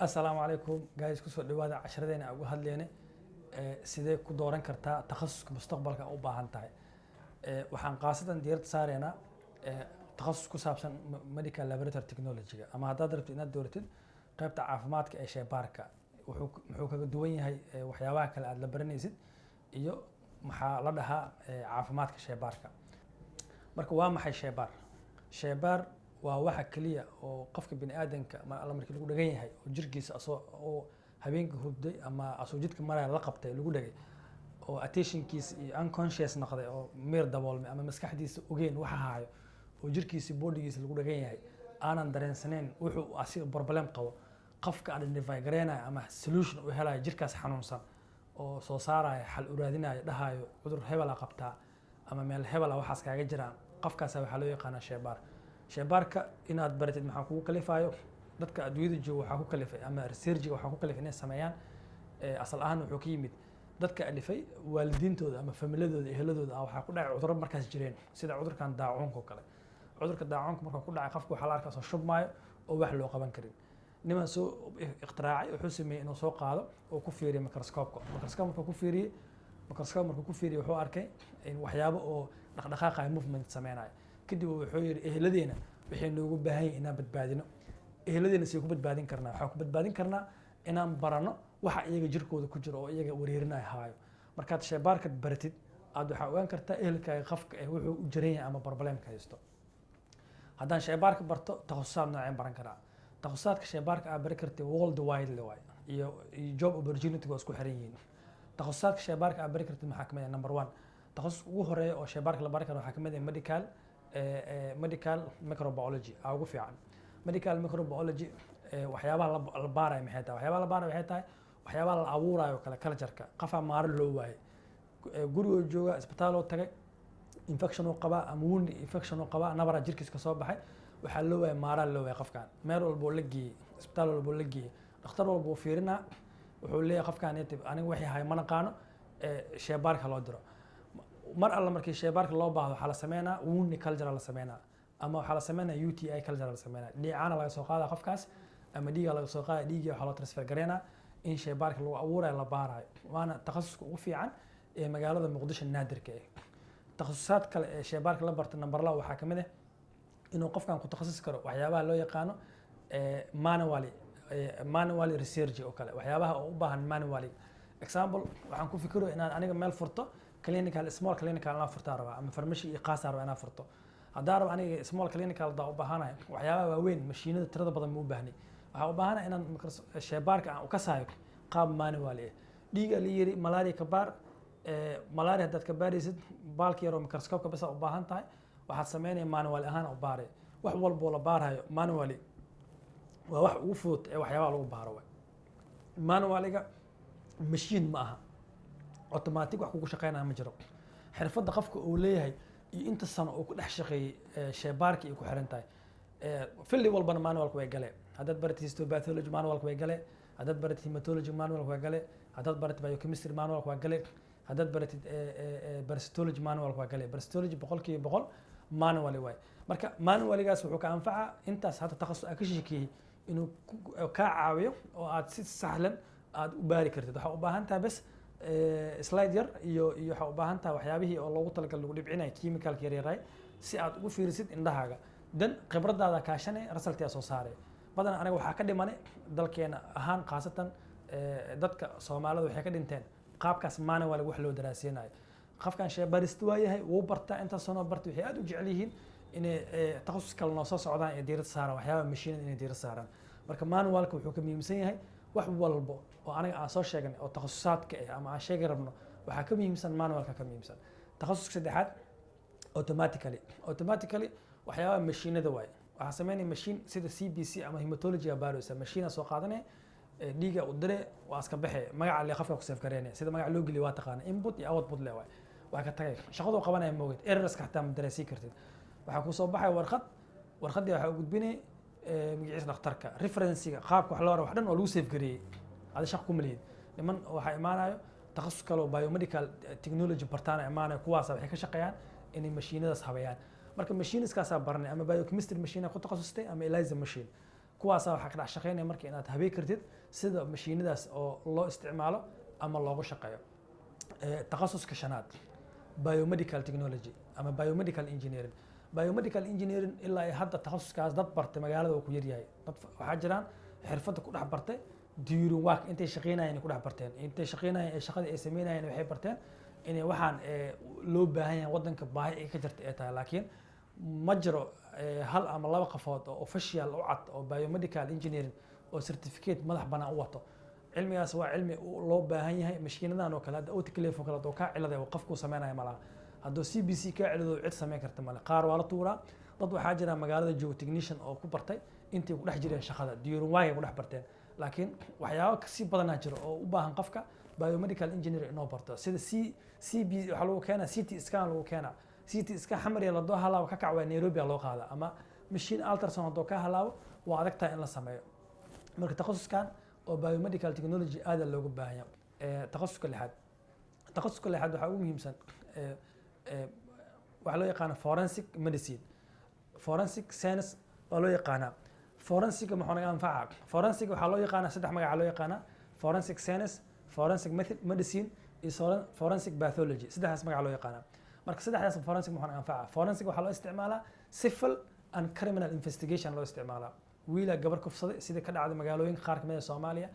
Assalaamu calaykum guys, kusoo dhawaada casharadeenna aan uga hadleyne sidee ku dooran kartaa takhasuska mustaqbalka u baahan tahay. Waxaan khaasatan diiradda saareynaa takhasus ku saabsan medical laboratory technology-ga, ama haddaad rabtid inaad dooratid qaybta caafimaadka ee shaybaarka, wuxuu muxuu kaga duwan yahay waxyaabaha kale aad la baranaysid, iyo maxaa la dhahaa caafimaadka shaybaarka. Marka waa maxay shaybaar? Shaybaar waa waxa keliya oo qofka bini aadanka mar alla markii lagu dhagan yahay oo jirkiisa asoo oo habeenka hurday ama asoo jidka maraya la qabtay, lagu dhagay oo attentionkiisa iyo unconscious noqday oo miir daboolmay ama maskaxdiisa ogeyn waxa haayo, oo jirkiisa, bodygiisa lagu dhagan yahay, aanan dareensanayn wuxuu asiga problem qabo, qofka identify gareynayo ama solution u helayo jirkaas xanuunsan oo soo saaraya, xal u raadinayo, dhahayo cudur hebela qabtaa ama meel hebela waxaas kaaga jiraan, qofkaasa waxaa loo yaqaanaa shaybaar. Shaybaarka inaad baratid maxaa kugu kalifayo? Dadka adduunyada jooga waxaa ku kalifay ama researchiga waxaa ku kalifay inay sameeyaan, asal ahaan wuxuu ka yimid dadka alifay waalidiintooda ama familadooda, eheladooda ah waxaa ku dhacay cudurro markaas jireen, sida cudurkan daacuunka oo kale. Cudurka daacuunka markuu ku dhacay qofka, waxaa la arkaa soo shubmaayo oo wax loo qaban karin. Niman soo ikhtiraacay wuxuu sameeyey inuu soo qaado oo ku fiiriyo microscope-ka. Microscope markuu ku fiiriyey, wuxuu arkay in waxyaabo oo dhaqdhaqaaqaya, movement sameynayo. Kadib wuxuu yidhi, eheladeena waxay noogu baahan yihin inaan badbaadino. Eheladeena say ku badbaadin karnaa? Waxaan ku badbaadin karnaa inaan barano waxa iyaga jirkooda ku jiro oo iyaga wareerinaya haayo. Markaad shaybaarka baratid, aad waxaa ogaan kartaa ehelkaaga qofka eh wuxuu u jiran yahay ama problemka haysto. Haddaan shaybaarka barto, takhasusaad nooceen baran karaa? Takhasusaadka shaybaarka aad bari kartid world wide waay iyo job opportunity waa isku xiran yihiin. Takhasusaadka shaybaarka aad bari kartid maxaa kamid ah? Number one, takhasuska ugu horeeya oo shaybaarka la bari karo waxaa kamid ah medical microbiology aa ugu fiican. Medical microbiology, waxyaabaha la baarayo maxay tahay? Waxyaabaha la baarayo waxay tahay waxyaabaha la abuurayo kale, cultureka. Qofaa maaro loo waayay, gurigoo jooga, isbitaal oo tagay, infection uu qabaa ama wound infection uu qabaa, nabaraa jirkiis ka soo baxay. Waxaa loo waayay maaraa loo waayay. Qofkan meel walba oo la geeyey, isbitaal walba oo la geeyey, dhakhtar walba uu fiirinaa, wuxuu leeyahay qofkan aniga wixii hay ma naqaano, sheebaarka loo diro. Mar alla markii sheebaarka loo baahdo, waxaa la sameynaa wound culture la sameynaa ama waxaa la sameynaa UTI culture la sameynaa. Dhiicaana laga soo qaada qofkaas ama dhiiga laga soo qaada, dhiigii waxaa loo transfer gareynaa in sheebaarka lagu abuurayo, la baarayo. Waana takhasuska ugu fiican ee magaalada Muqdisho naadirka ah. Takhasusaad kale ee sheebaarka la barta, number 2, waxaa kamid ah inuu qofkan ku takhasusi karo waxyaabaha loo yaqaano manually research oo kale, waxyaabaha oo u baahan manually. Example, waxaan ku fikiro inaan aniga meel furto clinical, small clinical inaan furtaa rabaa ama farmashi iyo qaas rabaa inaan furto. Haddaan rabo aniga small clinical daa u baahanahay, waxyaabaha waaweyn, mashiinada tirada badan ma u baahnay. Waxaan u baahanahay inaan sheebaarka aan u kasayo qaab manually ah. Dhiiga la yiri malaria ka baar, malaria haddaad ka baaraysid, baalka yaroo microscope basa u baahan tahay. Waxaad sameynaya manual ahaan u baaray. Wax walboo la baarayo manually waa wax ugu fudud ee waxyaabaha lagu baaro waay. Manualiga machine ma aha, automatic wax kugu shaqeynaya ma jiro. Xirfadda qofka uu leeyahay iyo inta sano uu ku dhex shaqeeyey sheebaarka ay ku xiran tahay. Field walbana manualka way galee. Haddaad baratid histopathology, manualka way galee. Haddaad baratid hematology, manualka waa gale. Haddaad baratid biochemistry, manualka waa gale. Haddaad baratid parasitology, manualka waa gale. Parasitology 100% manually waay. Marka manualigaas wuxuu ka anfacaa intaas hadda takhasus aan ka sheekeeyey inuu kaa caawiyo oo aad si sahlan aad u baari kartid. Waxaa u baahan tahay bes slide yar iyo waxaa u baahan tahay waxyaabihii oo loogu talagalay lagu dhibcinaya, chemicalka yaryaraay, si aad ugu fiirisid indhahaaga, dan khibradaada kaashanay, resultiyaa soo saaray. Badan aniga waxaa ka dhimanay dalkeena ahaan, khaasatan dadka Soomaalida, waxay ka dhinteen qaabkaas manual wax loo daraaseynayo. Qofkan sheebarist waa yahay, wuu bartaa, intaas sanoo bartay. Waxay aad u jecel yihiin inay takhasus kale noo soo socdaan ee diirad saaraan, waxyaabaha mashiinada inay diirad saaraan. Marka manualka wuxuu ka muhiimsan yahay wax walbo oo aniga aan soo sheegnay oo takhasusaadka ah ama aan sheegi rabno, waxaa ka muhiimsan manualka ka muhiimsan. Takhasuska saddexaad, automatically waxyaabaha mashiinada waaye. Waxaa sameynaya machine sida CBC ama hematology aa baaraysa, mashiina soo qaadanaya, dhiiga u dire, waa iska baxe, magaca le qofka ku save gareynaya, sida magaca loo geliyo waa taqaana, input iyo output le waay. Waa ka tagay shaqaduu qabanaya moogid, errorska xataa ma dareensiin kartid. Waxaa kusoo baxaya warqad, warqaddii waxaa u gudbinay magaciisa dhakhtarka, referencega, qaabka wax loo rabo, wax dhan oo lagu save gareeyey. Adi shaq kuma lihid. Niman waxaa imaanayo takhasus kale oo biomedical technology bartaana imaanayo, kuwaasa waxay ka shaqeeyaan inay mashiinadaas habeeyaan. Marka machiniskaasaa baranay ama biochemistry machine ku takhasustay ama ELISA machine. Kuwaasaa waxaa ka dhex shaqeynaya marka inaad habey kartid sida mashiinadaas oo loo isticmaalo ama loogu shaqeeyo. Takhasuska shanaad, biomedical technology ama biomedical engineering. Biomedical engineering ilaa ay hadda takhasuskaas dad bartay magaalada waa ku yaryahay. Dad waxaa jiraan xirfadda ku dhex bartay during work, intay shaqeynayeen ay ku dhex barteen, intay shaqeynayeen ee shaqadii ay sameynayeen waxay barteen inay waxaan loo baahan yahay, waddanka baahi ay ka jirta ay tahay. Laakiin ma jiro hal ama laba qofood oo official u cad oo biomedical engineering oo certificate madax bannaan u wato. Cilmigaas waa cilmi loo baahan yahay. Mashiinadan oo kale, hadda autoclave oo kale hadduu kaa ciladay, qofkuu sameynaya malaha. Hadduu CBC kaa cilado, cid sameyn karta male. Qaar waa la tuuraa. Dad waxaa jira magaalada jooga technician oo ku bartay intay ku dhex jireen shaqada, during work ku dhex barteen. Laakiin waxyaabo kasii badanaa jiro oo u baahan qofka biomedical engineer inuu barto, sida C B waxaa lagu keenaa, CT scan lagu keenaa. CT scan Xamar iyo ladoo halaabo ka kac waa Nairobi loo qaadaa, ama machine ultrasound hadduu ka halaabo waa adag tahay in la sameeyo. Marka takhasuskan oo biomedical technology aada loogu baahan yahay. Takhasuska lixaad, takhasuska lixaad waxaa ugu muhiimsan waxaa loo yaqaana forensic medicine, forensic science waa loo yaqaanaa. Forensic muxuu naga anfaca? Forensic waxaa loo yaqaanaa, saddex magaca loo yaqaanaa: forensic science, forensic medicine iyo forensic pathology. Saddexdaas magaca loo yaqaanaa. Marka saddexdaas forensic muxuu naga anfaca? Forensic waxaa loo isticmaalaa civil and criminal investigation loo isticmaalaa. Wiila gabar kufsaday, sidii ka dhacday magaalooyinka qaar kamid ah Soomaaliya,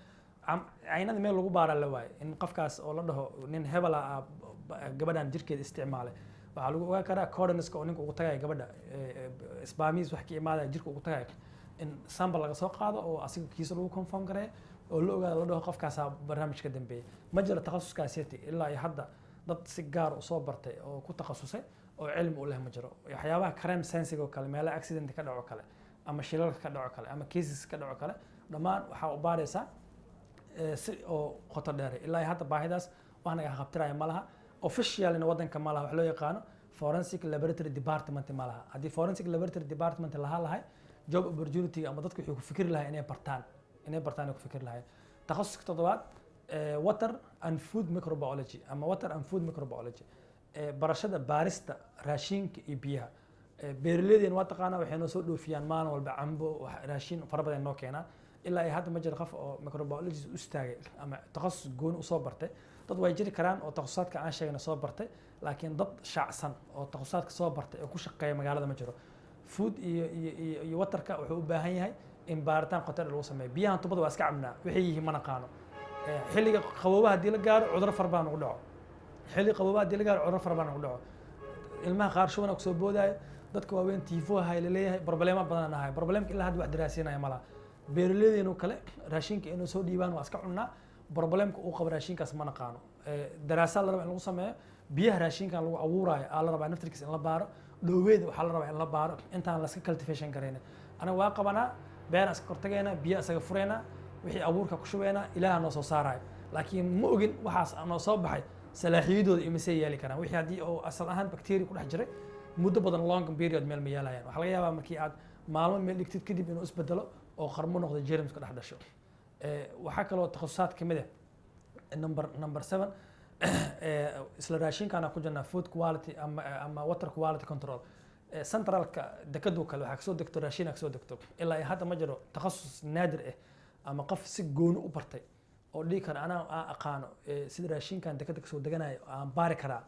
caynada meel lagu baaraa la waaye in qofkaas oo la dhaho nin hebela ah gabadhan jirkeeda isticmaalay. Waxaa lagu ogaan karaa coordinateska oo ninka ugu tagaya gabadha, sperms wax ka imaadaya jirka ugu tagaya, in sample laga soo qaado oo asiga kiisa lagu confirm gareeyo oo la ogaado, la dhaho qofkaasaa barnaamij ka dambeeyay. Ma jiro takhasuskaaseti ilaa iyo hadda dad si gaar u soo bartay oo ku takhasusay oo cilmi u leh ma jiro. Waxyaabaha crime science oo kale, meelaha accident ka dhaco kale ama shilalka ka dhaco kale ama cases ka dhaco kale, dhammaan waxaa u baaraysaa si oo qoto dheer. Ilaa iyo hadda baahidaas wax naga qabtiraya ma laha. Officialina waddanka ma laha wax loo yaqaano forensic laboratory department ma laha. Haddii forensic laboratory department lahaa lahay, job opportunity ama dadku waxay ku fikri lahay inay bartaan ay ku fikri lahay. Takhasuska toddobaad, water and food microbiology ama water and food microbiology, barashada baarista raashinka iyo biyaha. Beeraleyden waa taqaanaa, waxay noo soo dhoofiyaan maalin walba cambo, raashin fara badan noo keenaan. Ilaa ay hadda ma jiro qof oo microbiologist u istaagay ama takhasus gooni usoo bartay. Dad way jiri karaan oo takhasusaadka aan sheegna soo bartay, laakiin dad shaacsan oo takhasusaadka soo bartay oo ku shaqeeya magaalada ma jiro. Food iyo waterka wuxuu u baahan yahay in baaritaan qoto dheer lagu sameeyo. Biyahan tubada waa iska cabnaa, waxay yihiin ma naqaano. Xilliga qaboobaha haddii la gaaro, cudurro fara badan ugu dhaco. Xilli qaboobaha haddii la gaaro, cudurro fara badan ugu dhaco. Ilmaha qaar shubana kusoo boodaayo, dadka waaweyn tifo hay laleeyahay, problema badan ahay. Problemka ilaa hadda wax daraasiinaya ma laha. Beeraleydeenu kale raashinka inuu soo dhiibaan waa iska cunnaa, problemka uu qabo raashinkaas ma naqaano. Daraasaad la rabaa in lagu sameeyo. Biyaha raashinkan lagu abuuraayo aa la rabaa naftirkiisa in la baaro. Dhooweeda waxaa la rabaa in la baaro intaan laska cultivation garaynin. Aniga waa qabanaa, beeraan iska kortageynaa, biyo isaga fureynaa, wixii abuurka ku shubeynaa, Ilaaha noo soo saarayo. Laakiin ma ogin waxaas noo soo baxay salaaxiyadooda imisay yeeli karaan. Wixii haddii oo asal ahaan bacteria ku dhex jiray muddo badan, long period, meel ma yeelayaan. Waxaa laga yaabaa markii aad maalmo meel dhigtid kadib inuu isbedelo oo qarmo noqdo, germs ka dhex dhasho. Waxaa kaloo takhasusaad ka mid ah number seven, isla raashinkaana ku jirnaa, food quality ama water quality control. Centralka dekadoo kale waxaa kasoo degto raashin kasoo degto. Ilaa hadda ma jiro takhasus naadir ah ama qof si gooni u bartay oo dhihi kara anaa aan aqaano sida raashinkan dekada kasoo deganayo aan baari karaa,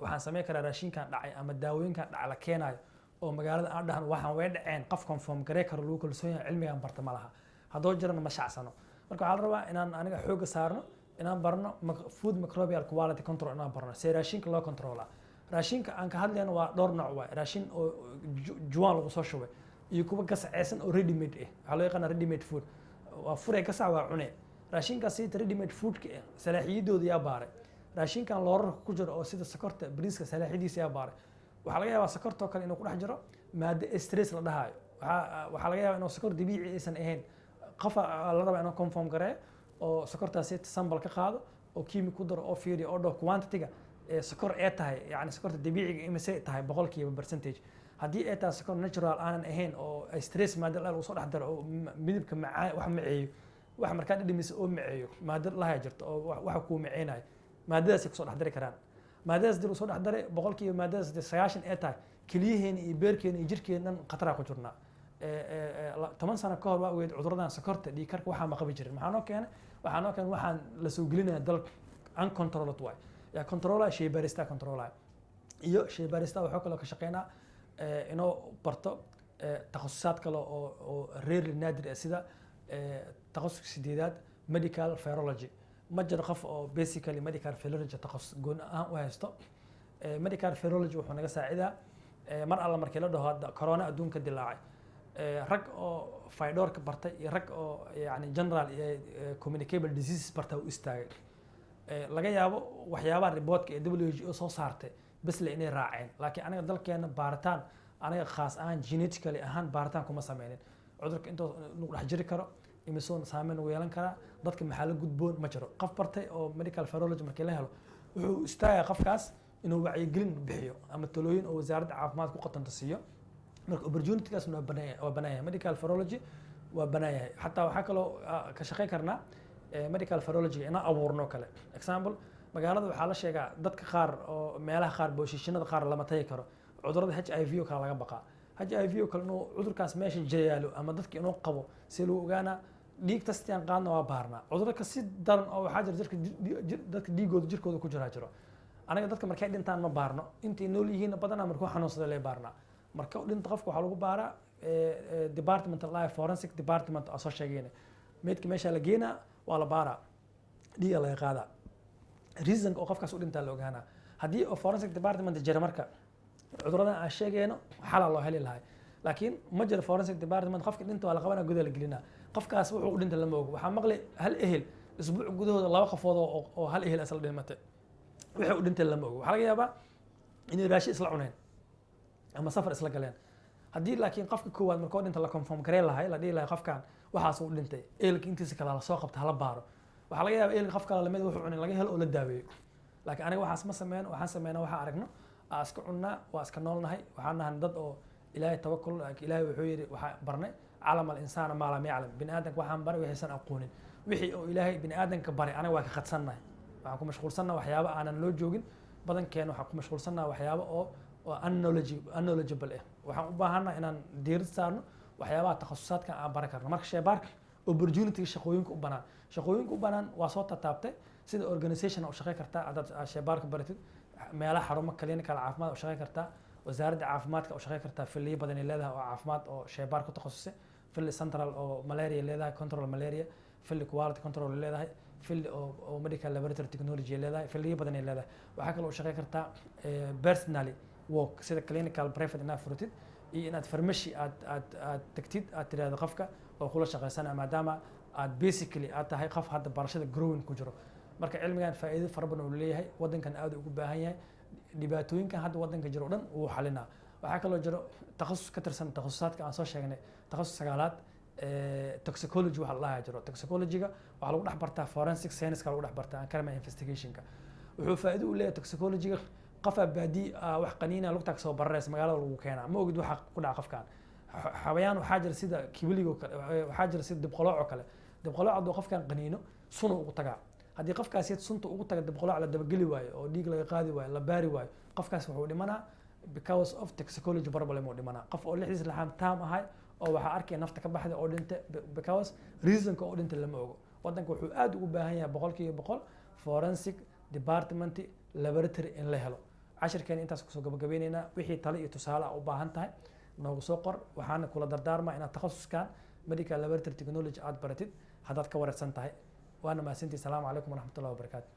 waxaan sameyn karaa raashinkan dhacay ama daawooyinkan dhaca la keenayo oo magaalada aan dhahan waxaan way dhaceen. Qof confirm garee karo, lagu kalsoon yahay, cilmigan barta ma laha. Haddoo jirana ma shacsano. Marka waxaa la rabaa inaan aniga xoogga saarno inaan barno food microbial quality control, inaan barno see raashinka loo controlaa. Raashinka aan ka hadlayno waa dhowr nooc waay: raashin oo juwaan lagu soo shubay iyo kuwa gasaceysan oo ready made ah, waxaa loo yaqaana ready made food. Waa fure gasac, waa cune. Raashinkaas sida ready made foodka ah salaaxiyadooda yaa baaray? Raashinkan loorarka ku jiro oo sida sokorta, bariiska, salaaxiyadiisa yaa baaray? Waxaa laga yaabaa sokortoo kale inuu ku dhex jiro maado stress la dhahayo. Waxaa laga yaabaa inuu sokor dabiici aysan ahayn. Qofa la rabaa inuu confirm gareeyo oo sokortaasi sample ka qaado oo kiimi ku daro oo fiiriyo oo dhaho quantity-ga ee sokor ee tahay, yani sokorta dabiiciga imise tahay boqolkiiba percentage. Haddii ay tahay sokor natural aanan ahayn oo stress maado lagu soo dhex daro oo midabka macaan wax maceeyo, wax markaa dhadhamisa oo maceeyo, maado lahaa jirto oo waxa kuu maceynayo, maadadaasay kusoo dhex dari karaan. Maadadaas dii lagu soo dhex daray, boqolkiiba maadadaas dee 90 ee tahay, keliyaheena iyo beerkeena iyo jirkeena dhan khataraa ku jirnaa. 10 sano ka hor waa ogeed cuduradan sokorta, dhiig karka waxaa ma qabi jirin. Maxaa noo keenay? Waxaa noo keenay waxaan la soo gelinaya dalka uncontrolled waay. Yaa controlaya? Shaybaarista controlaya. Iyo shaybaarista waxaa kaloo ka shaqeynaa inuu barto takhasusaad kale oo rarely, naadir ah, sida takhasuska sideedaad, medical virology. Ma jiro qof oo basically medical virology takhasus gooni ahaan u haysto. Medical virology wuxuu naga saacidaa mar alla markii la dhaho hadda corona adduunka dilaacay, rag oo fayadhowrka bartay iyo rag oo yani general iyo communicable diseases barta u istaagay. Laga yaabo waxyaabaha reportka ee WHO soo saartay besle inay raaceen, laakiin aniga dalkeena baaritaan, aniga khaas ahaan genetically ahaan baaritaan kuma sameynin. Cudurka intuu nagu dhex jiri karo, imisoon saameyn ugu yeelan karaa dadka, maxaa la gudboon, ma jiro qof bartay oo medical virology. Markii la helo, wuxuu istaagaya qofkaas inuu wacyigelin bixiyo ama talooyin oo wasaaradda caafimaadka ku qatanto siiyo. Marka opportunitygaas waa banaan, waa banaan yahay. Medical virology waa banaan yahay. Xataa waxaa kaloo ka shaqeyn karnaa medical virology inaan abuurno kale. Example, magaalada waxaa la sheegaa dadka qaar oo meelaha qaar, booshishinada qaar lama tagi karo. Cudurada HIV oo kale laga baqaa. HIV oo kale inuu cudurkaas meesha jayaalo ama dadka inuu qabo si lagu ogaanaa? Dhiig tastiyaan qaadna, waa baarnaa. Cudurro ka si daran oo waxaa jira jirka dadka dhiigooda, jirkooda ku jiraa jiro. Anaga dadka markay dhintaan ma baarno. Intay nool yihiin badanaa markuu xanuunsada lee baarnaa. Marka u dhinta qofka waxaa lagu baaraa department life forensic department oo soo sheegayna. Meydka meesha la geenaa, waa la baaraa, dhiiga laga qaadaa, reasonka oo qofkaas u dhintaa la ogaanaa. Haddii oo forensic department jira, marka cuduradan aan sheegayno xalaa loo heli lahay, laakiin ma jiro forensic department. Qofka dhinta waa la qabanaa, gudaha la gelinaa. Qofkaas wuxuu u dhinta lama ogo. Waxaa maqlay hal ehel isbuuc gudahooda laba qofood oo hal ehel isla dhimatay. Wixii u dhintay lama ogo. Waxaa laga yaabaa inay raashin isla cuneen ama safar isla galeen. Haddii laakiin qofka koowaad markoo dhinta la confirm gareen lahay, la dhihi lahay qofkan waxaas uu dhintay, ehelka intiisa kale la soo qabta, hala baaro, waxaa laga yaabaa ehelka qof kale lamid wuxuu cunay laga helo oo la daaweeyo. Laakiin aniga waxaas ma sameyno. Waxaan sameynaa waxaan aragno, aa iska cunnaa, waa iska noolnahay. Waxaan nahan dad oo Ilaahay tawakul. Laakiin Ilaahay wuxuu yidhi, waxaa barnay علم الإنسان ما لم يعلم. Bini aadamka waxaan baray waxaysan aqoonin. Wixii oo Ilaahay bini aadamka baray aniga waa ka khadsannahay. Waxaan ku mashquulsannahay waxyaabo aanan loo joogin. Badankeena waxaan ku mashquulsannahay waxyaabo oo unknowledgeable ah. Waxaan u baahannahay inaan diirad saarno waxyaabaha takhasusaadka aan baran karno. Marka shaybaarka opportunity, shaqooyinka u banaan, shaqooyinka u banaan waa soo tataabtay. Sida organization u shaqey kartaa haddaad aad shaybaarka baratid, meelaha xarumo clinical caafimaad u shaqey kartaa, wasaaradda caafimaadka u shaqey kartaa. Filiyo badan ay leedahay oo caafimaad oo shaybaar ku takhasusay. Fili central oo malaria leedahay, control malaria, fili quality control leedahay, fili oo medical laboratory technology leedahay, filiyo badan ay leedahay. Waxaa kaloo u shaqey kartaa personally work, sida clinical private inaad furatid iyo inaad farmashi aad tagtid, aad tiraahdo qofka oo kula shaqeysana, maadaama aad basically aad tahay qof hadda barashada growing ku jiro. Marka cilmigan faa'iido fara badan uu leeyahay, waddankan aad ugu baahan yahay. Dhibaatooyinkan hadda waddanka jiro o dhan wuu xalinaa. Waxaa kaloo jiro takhasus ka tirsan takhasusaadka aan soo sheegnay, takhasus sagaalaad, toxicology waxa la dhahaa jiro. Toxicology-ga waxaa lagu dhex bartaa forensic science-ka, lagu dhex bartaa criminal investigationka. Wuxuu faa'iido u leeyahay toxicology-ga, qofaa baadi wax qaniina lugtaa kasoo bararaysa, magaalada lagu keenaa, ma ogid waxa ku dhaca qofkan. Xawayaan waxaa jira sida kibiligo kale, waxaa jira sida dibqolooc oo kale. Dibqolooc hadduu qofkan qaniino, suna ugu tagaa. Haddii qofkaasi sunta ugu taga dibqolooc la dabageli waayo oo dhiig laga qaadi waayo, la baari waayo, qofkaas wuxuu dhimanaa because of toxicology problem uu dhimanaa. Qof oo lixdiis laxaam taam ahay oo waxaa arkaya nafta ka baxday oo dhintay because reasonka oo dhintay lama ogo. Waddanka wuxuu aad ugu baahan yahay 100% forensic department laboratory in la helo. Cashirkeena intaas kusoo gabagabeyneynaa. Wixii talo iyo tusaale a u baahan tahay noogu soo qor. Waxaana kula dardaarmaa inaad takhasuskan medical laboratory technology aad baratid haddaad ka wareersan tahay. Waana mahadsantihi. Salaamu calaykum waraxmatullahi wabarakaatu.